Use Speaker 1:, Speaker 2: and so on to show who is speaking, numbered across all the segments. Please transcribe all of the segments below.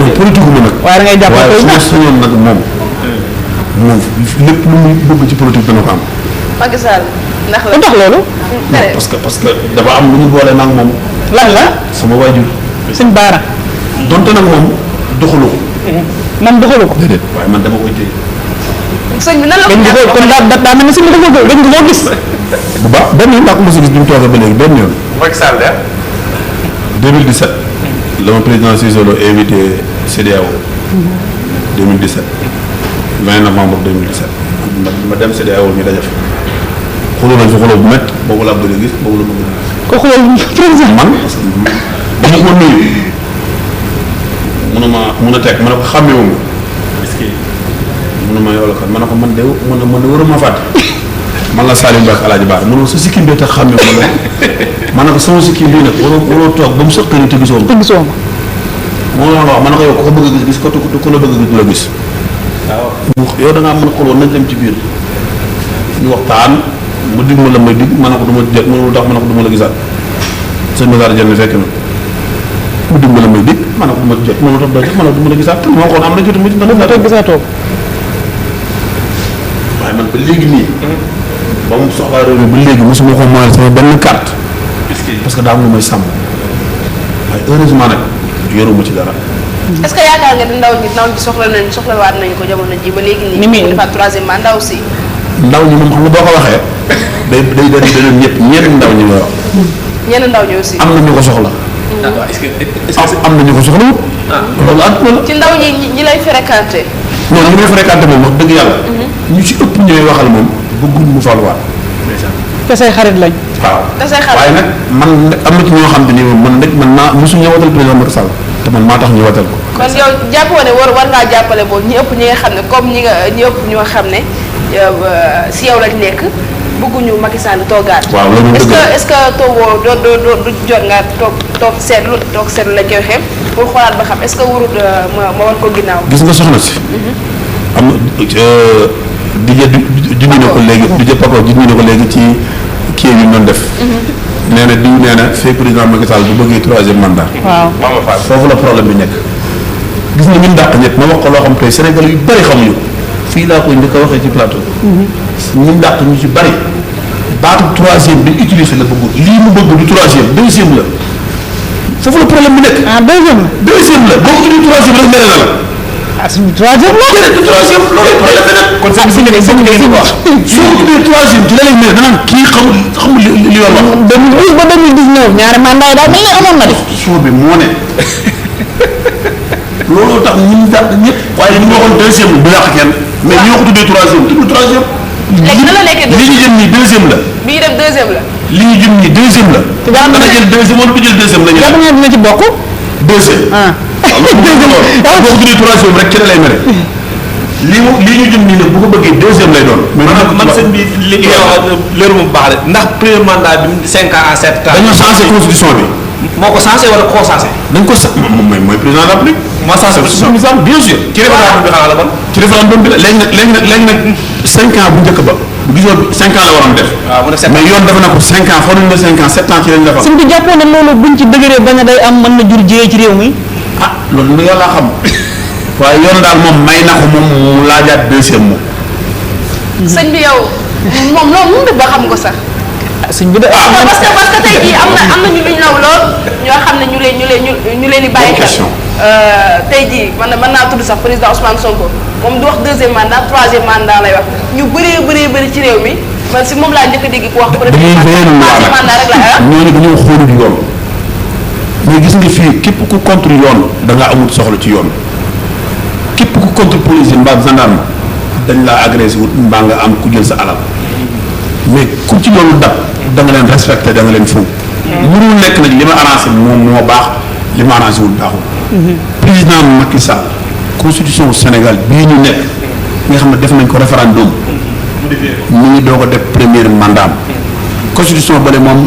Speaker 1: non politique gu ma nag.
Speaker 2: waaye da ngay jàppale
Speaker 1: waaye su ma sañoon nag moom lépp lu muy bëgg ci politique dana ko am.
Speaker 3: Macky Sall ndax la.
Speaker 2: lu tax loolu.
Speaker 1: parce que dafa am lu ñu boole nag moom.
Speaker 2: lan la.
Speaker 1: sama waajur.
Speaker 2: sëñ Baara.
Speaker 1: donte nag moom doxalu ko.
Speaker 2: man doxalu ko.
Speaker 1: déedéet waaye man dama koy téye.
Speaker 3: sëñ bi nan la ko
Speaker 2: dañ ko kon daa mel ni sëñ bi dafa ko dañ ko gis.
Speaker 1: bu baax benn yoon laa ko mos a gis bi mu toogee ba léegi benn yoon.
Speaker 4: Macky Sall de.
Speaker 1: 2017. la ma président Cissé Lo invité CEDEAO. 2017. 20 novembre 2017. ma dem CEDEAO ñu daje fa. xuloo nañ fi xuloo bu métti boobu laa bëgg a gis boobu la bëgg a gis.
Speaker 2: ko xoolal président.
Speaker 1: man parce que dama ko nuyu. mun a teg ma ne ko xàmmewu ma. est-ce que munuma yow la kat ma ne ko man de waruma fàtte. man la Salim Ba ak El Hadj Ba munoo sa sikkim bee tax xàmmewu ma la. ma ne ko sama sikkim bii nag waroo toog ba mu sëqali te gisoo ma.
Speaker 2: te gisoo ma.
Speaker 1: moo la wax ma ne ko yow ku ko bëgg a gis ko ku la bëgg a gis du la gis. waaw yow da ngaa mën a xuloo nañ dem ci biir ñu waxtaan mu dig ma la may dig ma ne ko du ma jot ma ne tax ma ne ko du ma la gisaat sëñ Massar Dieng fekk na mu dig ma la may dig ma ne ko du ma jot ma ne tax doo jot ma ne ko du ma la gisaat moo xoon am na jot ma
Speaker 2: tey gisaatoo.
Speaker 1: waaye man ba léegi nii ba mu soxlaa réew mi ba léegi mosuma ko moyal sama benn carte parce que daa am lu may sàmm waaye heureusement nag yoruma ci dara.
Speaker 3: est-ce que yaakaar nga ni ndaw ñi soxlawaat nañ ko jamono ji ba léegi nii.
Speaker 2: ni muy
Speaker 3: defaat troisième mandat aussi.
Speaker 1: ndaw ñi moom xam nga boo ko waxee day doon ñëpp ñenn ndaw ñi nga wax.
Speaker 3: ñenn ndaw ñi aussi.
Speaker 1: am na ñu ko soxla. am na ñu ko soxla wut. loolu àdduna la.
Speaker 3: ci ndaw ñi lay fréquenté.
Speaker 1: non ñi may fréquenté moom wax dëgg yàlla. ñu ci ëpp ñooy waxal moom bëgguñ mu faluwaat.
Speaker 2: te say xarit lañ.
Speaker 1: waaw
Speaker 3: te say xarit
Speaker 1: waaye nag man am na ci ñoo xam te ni moom man naa mosuñu watal président Macky Sall te man maa tax ñu watal ko.
Speaker 3: kon yow jàppoo ne war ngaa jàppale boobu ñi ëpp ñi nga xam ne comme ñi ëpp ñoo xam ne si yow lañ nekk bëgguñu Macky Sall toogaat.
Speaker 1: waaw loolu dëgg la
Speaker 3: est-ce que toogoo du jot nga toog seetlu lañ koy waxee pour xoolaat ba xam est-ce que warut ma war ko ginnaaw.
Speaker 1: gis nga soxna si. am na junj na ko léegi di jëppakoo junj na ko léegi ci kii yi ñu doon def. nee na diw nee na fee président Macky Sall bu bëggee troisième mandat.
Speaker 2: waaw
Speaker 1: foofu la problème bi nekk. gis nga ñun dàq ñett ma wax ko loo xam tey Sénégal yu bari xamuñu fii laa koy njëkk a waxee ci plateau. ñun dàq ñu ci bari baatu troisième bi utilisé la bëgg lii mu bëgg du troisième deuxième la foofu la problème bi nekk.
Speaker 2: ah deuxième la.
Speaker 1: boo ko tuddee troisième rek mere na la.
Speaker 2: ah suñu troisième la.
Speaker 1: du troisième loolu problème bi nag.
Speaker 2: kon sëñ bi soo
Speaker 1: ko tuddee troisième ci la lay mere danaan kii xamul li yoon wax.
Speaker 2: 2012 ba 2019 ñaari mandat yi daal mel ni amoon na de.
Speaker 1: suuf bi moo ne looloo tax ñun dàq ñëpp. waaye li ñu waxoon deuxième la du yàq kenn. mais ñoo ko tuddee troisième tudd troisième.
Speaker 3: léegi nan la nekkee
Speaker 1: li ñu jëm nii deuxième la.
Speaker 3: bii def deuxième la.
Speaker 1: li ñu jëm nii deuxième la.
Speaker 2: te jàpp
Speaker 1: dana jël deuxième wala du jël deuxième la ñu.
Speaker 2: jàpp nga dina ci bokk.
Speaker 1: deuxième.
Speaker 2: ah
Speaker 1: waaw loolu boo ko tuddee troisième rek ci la lay mere. lii ñu jëm nii nag bu ko bëggee deuxième lay doon. mais
Speaker 4: man sëñ bi li nga wax leeru mu baax de ndax premier mandat bi 5 ans à 7 ans.
Speaker 1: dañoo changé constitution bi.
Speaker 4: moo ko changé wala koo changé.
Speaker 1: dañ ko sax moom mooy président de la République.
Speaker 4: moo changé constitution bi
Speaker 1: bien sûr.
Speaker 4: ci référendum bi xanaa la bon.
Speaker 1: ci référendum bi la léegi nag 5 ans bu njëkk ba. gisoo bi 5 ans la waroon def.
Speaker 4: waaw mu def 7 ans
Speaker 1: mais yoon dafa na ko 5 ans xool nañ ne 5 ans 7 ans ci lañ defal.
Speaker 2: suñ bi jàppoon ne loolu buñ ci dëgëree bañ a day am mën na jur jiyee ci réew mi.
Speaker 1: ah loolu nag yàlla xam waaye yoon daal moom may na ko moom mu laajaat deuxième moom.
Speaker 3: sëñ bi yow moom loolu mun ba xam ko sax.
Speaker 2: suñ bi de.
Speaker 3: parce que tey jii am na ñu luñ law lool ñoo xam ne ñu leen di bàyyi xel. tey jii man naa tudd sax président Ousmane Sonko moom du wax deuxième mandat troisième mandat lay wax ñu bëree ci réew mi man si moom laa njëkk a dégg ku wax.
Speaker 1: dañuy
Speaker 3: troisième mandat rek la
Speaker 1: ñooñu dañoo xoolul yoon mais gis nga fii képp ku contre yoon da ngaa amul soxla ci yoon képp ku contre police mbaa gendarme dañ laa agressé wut mbaa nga am ku jël sa alal mais ku ci loolu dab da nga leen respecté da nga leen fu mënul nekk nag li ma arrangé moom moo baax li ma arrangé wul baaxul. président Macky Sall constitution Sénégal bii ñu nekk nga xam ne def nañ ko référendum mu ngi doog a def premier mandat constitution bële moom.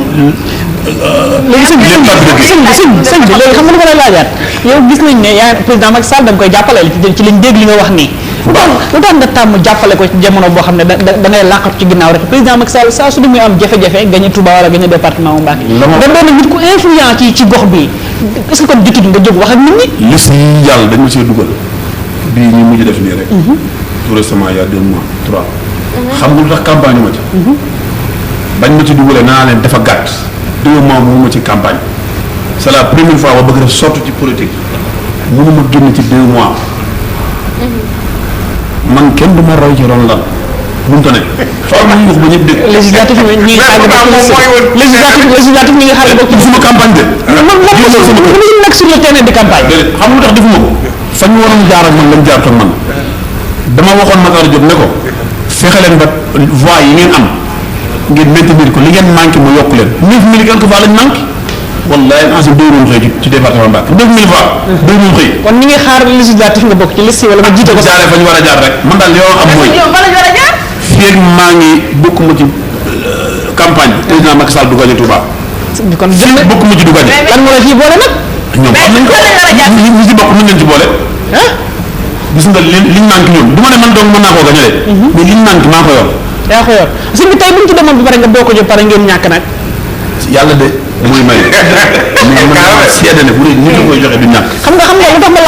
Speaker 2: léegi sëñ bi léegi xam nga lu ma lay laajaat yow gis nañ ne yaa président Macky Sall da nga koy jàppale ci lañ dégg li nga wax nii lu tax nga tàmm jàppale ko ci jamono boo xam ne da ngay làqatu ci ginnaaw rek président Macky Sall saa su ne muy am jafe-jafe gagné Touba wala gagné département Mbacké nga doon nit ku influent ci gox bi est-ce que kon jotul nga jóg wax ak nit ñi.
Speaker 1: liste yi yàlla dañ ma see dugal bii ñu mujj def nii rek. tout récemment il y a 2 mois 3. xam nga lu tax campagne ma ci. bañ ma ci dugalee naa leen dafa gàtt. 2 mois mënu ma ci campagne. c'est la première fois ma bëgg def sorte ci politique mënu ma génn ci 2 mois. man kenn du ma roy ci ron lan mënut a ne. faaw ma yux ba ñëpp dégg.
Speaker 2: législatif ñi ngi xaar législatif ñi ngi xaar bokk ci
Speaker 1: suma campagne de.
Speaker 2: man nag sur le terrain de campagne.
Speaker 1: déedéet xam nga lu tax defuma ko. fa ñu waroon jaar ak man lañ jaar ak man dama waxoon Matar Diop ne ko fexe leen ba voix yi ngeen am ngeen maintenir ko li ngeen manqué mu yokk leen 9000 quelque fois lañ manqué wallahi en ce doon xëy ci département Mbacké 9000 voix. doon xëy.
Speaker 2: kon ñi ngi xaar législatif nga bokk ci liste wala nga jiite ko.
Speaker 1: jaaree fa ñu war a jaar rek man daal li yoo am mooy. fii ak maa ngi bokkuma ci campagne président Macky Sall du gagné Touba.
Speaker 2: kon
Speaker 1: fii bokkuma ci du gagné.
Speaker 2: lan moo la fii boole nag.
Speaker 1: ñoom am nañ ko ñi ci bokk mën nañ ci boole.
Speaker 2: ah.
Speaker 1: gis nga liñ manqué ñoom du ma ne man dong mën naa koo gagné de. mais liñ manqué maa ko yor.
Speaker 2: yaa ko yor sëñ bi tey bu ñu ci demoon ba pare nga bokk ci pare ngeen ñàkk nag.
Speaker 1: yàlla de mooy may. mais man maa seede ne bu dee nit ñi koy joxe du ñàkk.
Speaker 2: xam nga lu tax ma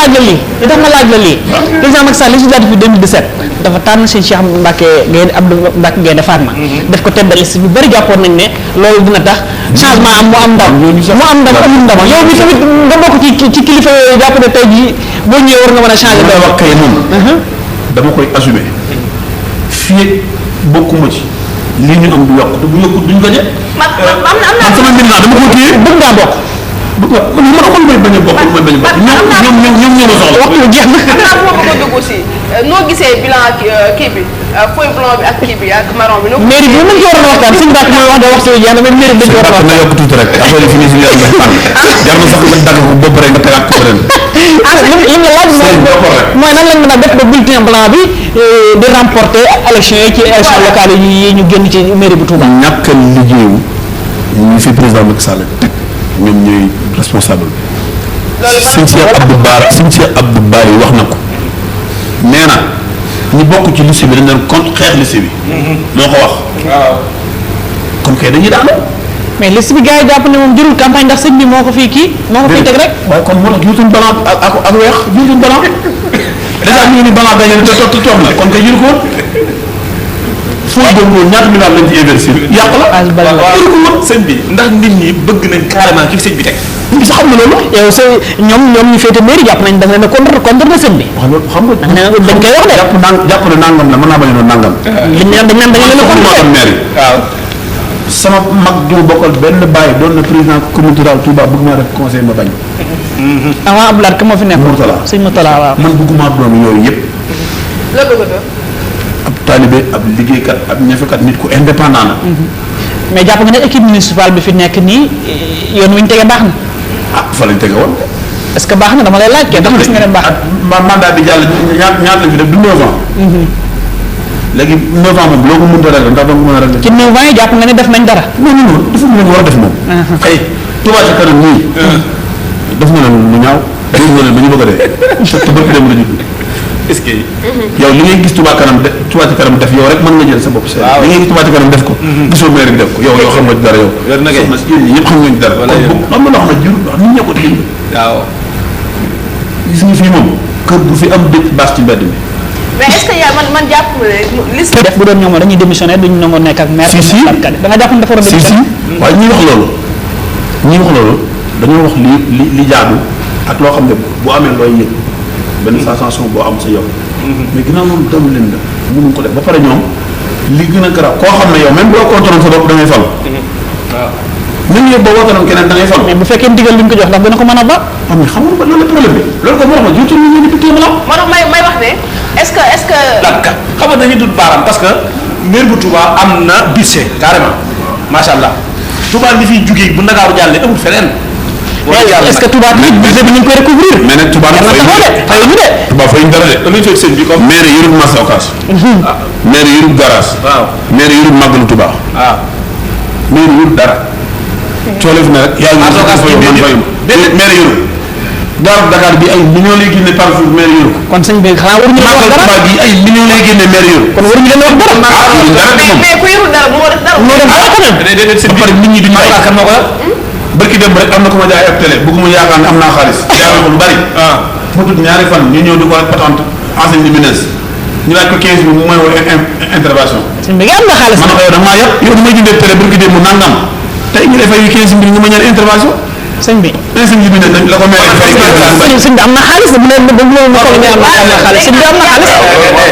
Speaker 2: laaj la lii président Macky Sall législative bi 2017 dafa tànn sëñ Cheikh Mbacké Gaïndé Abdou Mbacké Gaïndé Fatma def ko tête de liste bi bëri jàppoon nañ ne loolu dina tax changement am mu am ndam amul ndam yow bi tamit nga bokk ci kilifa yooyu jàpp ne tey jii boo ñëwee war nga mën a changer
Speaker 1: li may wax kay moom dama koy assumer fii bokkuma ci lii ñu am du yokk te bu yokkut duñ gañe man sama mbir naa dama ko téye
Speaker 2: bëgg ngaa bokk
Speaker 1: man may bañ a bokk may bañ a bokk ñoom ñoo ma soxla
Speaker 2: waxtu jeex na
Speaker 3: am naa foo bëgg a dugg aussi noo gisee bilan kii bi feuille blanc bi ak kii bi ak marron bi.
Speaker 2: mairie bi mën ci waroon a waxtaan suñu bàq mooy wax de waxtu bi jeex na mais mairie bi dañ ci war a waxtaan.
Speaker 1: na yokk tuuti rek affaire yi fini si jar na sax nga dagg ko bopp rek nga tegaat ko ren.
Speaker 2: li nga laaj mooy nan lañ mën a def ba bulletin blanc bi di remporter élection yi ci élection locale yi ñu génn ci mairie bu Touba.
Speaker 1: ñàkk a liggéeyu ñu fi président Macky Sall teg ñoom ñooy responsable bi. sëñ Cheikh Abdou Bara wax na ko nee na ñi bokk ci liste bi dañ leen contre xeex liste bi. moo ko wax. waaw kon kay dañuy daanu.
Speaker 2: mais liste bi gars yi jàpp ne moom jërul campagne ndax sëñ bi moo ko fii kii. moo ko fii teg rek.
Speaker 1: waaye kon moo tax jiwtuñ blanc ak weex jiwtuñ blanc dèjà ñu ngi ni blanc dañu ne te toog na kon kay jël ko woon. fooy boobu ñaata milliards lañ ci investir yàq la.
Speaker 4: waaw sëñ bi ndax nit ñi bëgg nañ carrément ki sëñ bi teg.
Speaker 1: sa xam nga loolu.
Speaker 2: yow sa ñoom ñu féete mairie jàpp nañ da nga ne contre na sëñ bi.
Speaker 1: xam nga
Speaker 2: dañ koy wax de.
Speaker 1: jàpp ne nangam la mën naa bañ a doon nangam.
Speaker 2: liñ naan dañ naan da nga leen a contre
Speaker 1: mairie. waaw sama mag ju bokkal benn bàyyi doon na président communauté rurale Touba bëgg maa def conseil ma bañ.
Speaker 2: avant Abdoulaye ka moo fi nekk.
Speaker 1: Mourtala
Speaker 2: sëñ Mourtala waaw.
Speaker 1: man bëgguma doon yooyu yëpp.
Speaker 3: la bëgg a doon.
Speaker 1: ab taalibe ab liggéeykat ab ñafekat nit ku indépendant la.
Speaker 2: mais jàpp nga ne équipe municipale bi fi nekk nii yoon wi ñu tege baax na.
Speaker 1: ah fa lañ tege woon.
Speaker 2: est-ce que baax na dama lay laaj kenn gis nga ne baax na.
Speaker 1: mandat bi jàll ñaata lañ fi def du 9 ans. léegi 9 ans moom loo ko mënut a régler ndax doo ko mën a régler.
Speaker 2: ci 9 ans yi jàpp nga ne def nañ dara.
Speaker 1: non dafa mën a war a def moom. ay Touba ca kanam nii. def nga leen lu ñaaw. def nga leen ba ñu bëgg a dee. te bëgg dem la judd.
Speaker 4: est-ce que.
Speaker 1: yow li ngay gis Touba kanam Touba ca kanam def yow rek mën nga jël sa bopp. waaw li ngay gis Touba ca kanam def ko. gisoo maire bi def ko yow xam nga dara yow.
Speaker 4: yor na kay
Speaker 1: yëpp xam nga dara. kon am na loo xam ne jur nit ñee ko tëjee.
Speaker 4: waaw.
Speaker 1: gis nga fii moom kër bu fi am dëkk baas ci mbedd mi.
Speaker 3: mais est-ce que yaa man jàpp nga ne liste.
Speaker 2: def bu doon ñoom dañuy démissionner duñ nangoo nekk ak maire.
Speaker 1: si
Speaker 2: da nga jàpp ne dafa war a démissionner.
Speaker 1: waaye ñi wax loolu dañoo wax li jaadu ak loo xam ne bu amee looy yëg benn sensation boo am sa yow. mais ginnaaw loolu dalu leen la mënuñ ko def ba pare ñoom li gën a garaaw koo xam ne yow même boo contrôle sa bopp da ngay fal. waaw même yow boo wootaloon keneen da ngay fal.
Speaker 2: mais bu fekkee ndigal luñ ko jox ndax dana ko mën a ba.
Speaker 1: am na xam nga loolu la problème bi loolu ko moo xam ne jiitu ñu ñu piqué ma la.
Speaker 3: moo tax may wax ne est-ce que.
Speaker 4: lakka xam nga dañuy dut baaraam parce que maire bu Touba am na budget carrément macha allah Touba li fiy jugee bu Ndakaaru jàllee amul feneen.
Speaker 2: est-ce que Touba tamit budget bi ñu ngi koy recouvrir.
Speaker 1: mais nag Touba nag
Speaker 2: fayuñu de.
Speaker 1: Touba fayuñu dara de.
Speaker 4: dañuy fekk sëñ bi comme.
Speaker 1: maire yorul marché Ocass. maire yorul garage.
Speaker 4: waaw
Speaker 1: maire yorul màggalu Touba.
Speaker 4: waaw.
Speaker 1: maire yorul dara. coole fi ne rek yaa ngi.
Speaker 4: Ocass bi maire yorul.
Speaker 1: gaaru Dakar bi ay millions lay génne par jour maire yoru ko.
Speaker 2: kon sëñ bi xanaa waruñu leen wax
Speaker 1: Màggal
Speaker 2: dara
Speaker 1: Tuubaa bi ay millions lay génne maire yoru ko.
Speaker 2: kon waruñu leen wax dara.
Speaker 3: mais ku yorul dara moo def dara.
Speaker 2: moo dem dara quand même.
Speaker 4: déedéet seen
Speaker 1: ba pare nit ñi duñu ay
Speaker 4: kan moo ko yor.
Speaker 1: barki dem rek am na ko ma jaay ab télé bëgguma yaakaar ne am naa xaalis jaay ko lu bari mu tudd ñaari fan ñu ñëw di ko patente enseigne ministre ñu laaj ko 15 000 mu may woo intervention
Speaker 2: sëñ bi nga am na xaalis.
Speaker 1: man na ko yow da maa yëpp yow damay jëndee télé barki dem mu nangam tey ñu lay fay 15 000 nga ma ñaan intervention
Speaker 2: sëñ bi.
Speaker 1: enseigne ministre la ko maire fay 15 000
Speaker 2: sëñ bi am na xaalis bu leen bu leen ma ko ne am na xaalis sëñ bi am na xaalis.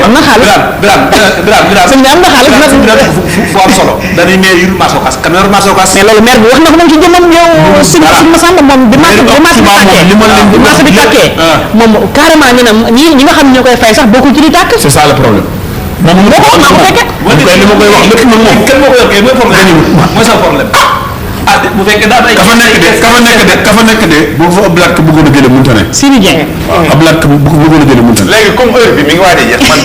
Speaker 2: am na xaalis
Speaker 4: Birane
Speaker 2: sëñ bi am na xaalis nag.
Speaker 4: fu am solo dañuy maire yu marché Ocass kan yor marché Ocass.
Speaker 2: mais loolu maire bi wax na ko moom ci jëmmam yow. sëñ ma sàmba moom bi marché bi tàkkee moom carrément ñu ne ñi nga xam ne ñoo koy fay sax bokkul ci li tàkk.
Speaker 1: c'est ça le problème moom
Speaker 2: boo ko wax maa ko fekkee.
Speaker 1: li ma koy wax lépp man moom
Speaker 4: kan moo ko yor kay mooy problème mooy sa problème. ah bu fekkee daa am ay.
Speaker 1: ka fa nekk de boo fa ab laat ka bëggoon a jëlee mënta ne
Speaker 2: Sini Dieng.
Speaker 1: ab laat ka bëggoon a jëlee mënta ne
Speaker 5: léegi comme heure bi mi ngi waaj a jeex man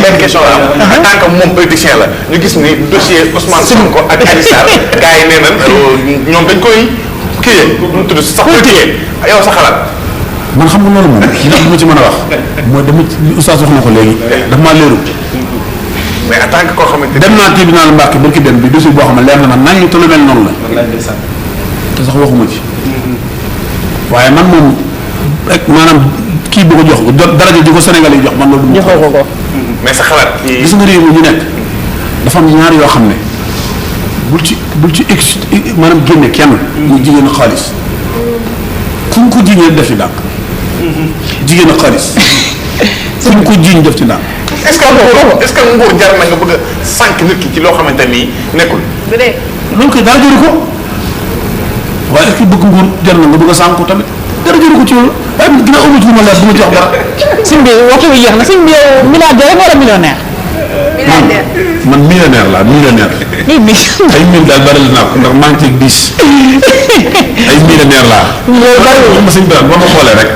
Speaker 5: benn question la am. en tant que moom politicien la ñu gis ni dossier Ousmane Sonko ak Adji Sarr gars yi nee nañ ñoom dañ koy kii nu mu tudd sax politique yow sa xalaat.
Speaker 1: man xam nga loolu moom li tax ma ci mën a wax mooy dama li oustaz wax na ko léegi daf maa leeru
Speaker 5: mais en tant que koo xamante
Speaker 1: dem naa tribunal Mbàkke barki dem bi dossier boo xam ne leer na ma nañ te lu mel noonu la te sax waxuma ci waaye man moom rek maanaam kii bu ko jox daraja ji ko Sénégal yi jox man loolu du ma
Speaker 2: joxoo ko ko.
Speaker 5: mais sa xalaat.
Speaker 1: gis nga réew mi ñu nekk dafa am ñaar yoo xam ne bul ci ex maanaam génne kenn ñu jigéen a xaalis ku ñu ko jiiñee def ci dàq jigéen a xaalis fu ñu ko jiiñ def ci dàq
Speaker 5: est-ce que nguur jar na nga bëgg a sànq nit ki ci loo xamante ni nekkul.
Speaker 3: bu dee.
Speaker 1: loolu koy dara jëru ko waaye est-ce que bëgg nguur jar na nga bëgg a sànq tamit dara jëru ko ci loolu waaye ginnaaw amu ci lu ma leer bu ma ci wax dara
Speaker 2: sëñ bi waxtu bi jeex na sëñ bi yow milliardaire wala millionnaire.
Speaker 3: milliardaire.
Speaker 1: man millionnaire laa millionnaire
Speaker 2: nii nii.
Speaker 1: ay mille daal bari la naa ko ndax maa ngi ciy 10 ay millionnaire laa.
Speaker 2: loolu bariwul
Speaker 1: ma sëñ bi boo ma xoolee rek.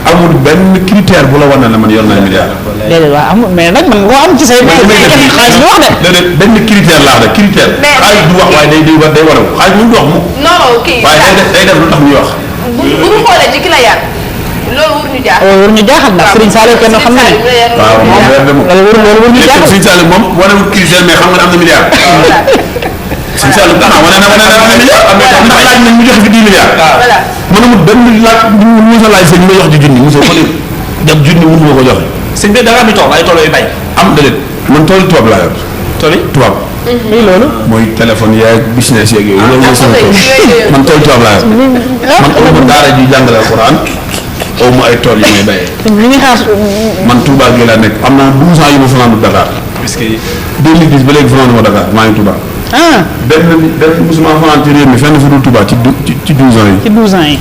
Speaker 1: amul benn critère bu la wan ne man yor naa milliard.
Speaker 2: déedéet waaw amul mais nag man loo am ci say. xaalis bi wax de.
Speaker 1: déedéet benn critère laa de critère.
Speaker 3: mais
Speaker 1: xaalis du wax waaye day war xaalis mu du wax mu.
Speaker 3: non kii.
Speaker 1: waaye day def lu tax ñuy wax.
Speaker 3: bu ñu xoolee ci ki la yar loolu waruñu jaar.
Speaker 2: loolu waruñu jaaxal ndax Serigne Saliou kenn xam na ne.
Speaker 1: waaw moom weer de moom.
Speaker 2: loolu waruñu jaaxal.
Speaker 1: Serigne Saliou moom wanewul critère mais xam nga ne am na milliard. Serigne Saliou daanaka wane na milliard am na ndax laaj nañ mu joxe fi 10 milliards.
Speaker 3: voilà.
Speaker 1: man amul benn laaj mu sa laaj sëñ ma jox ci junni mosoo ko dégg dem junni mënu ma ko joxe.
Speaker 4: sëñ bi da nga am tool ay tool yooyu bay.
Speaker 1: am déedéet man toolu tubaab laa yor.
Speaker 4: tool yi
Speaker 1: tubaab.
Speaker 2: muy loolu.
Speaker 1: mooy téléphone yeeg business yeeg yooyu. loolu mooy sama tool man toolu tubaab laa yor. man amuma daara ji jàngale alxuraan aw ma ay tool yi may bayee.
Speaker 2: li ñuy xaar.
Speaker 1: man Touba gi laa nekk am naa 12 ans yu ma fanaan Dakar.
Speaker 4: parce que
Speaker 1: 2010 ba léegi fanaan ma Dakar maa ngi Touba.
Speaker 2: ah
Speaker 1: benn musuma fanaan ci réew mi fenn fu dul Touba ci 12 ans yi.
Speaker 2: ci 12 ans yi.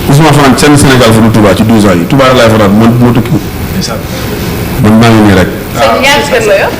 Speaker 1: musuma fanaan seen Sénégal fu dul Touba ci 12 ans yi Touba rek laay fanaan man moo tukki man maa ngi nii rek.
Speaker 3: sëñ ñaari kër la yor.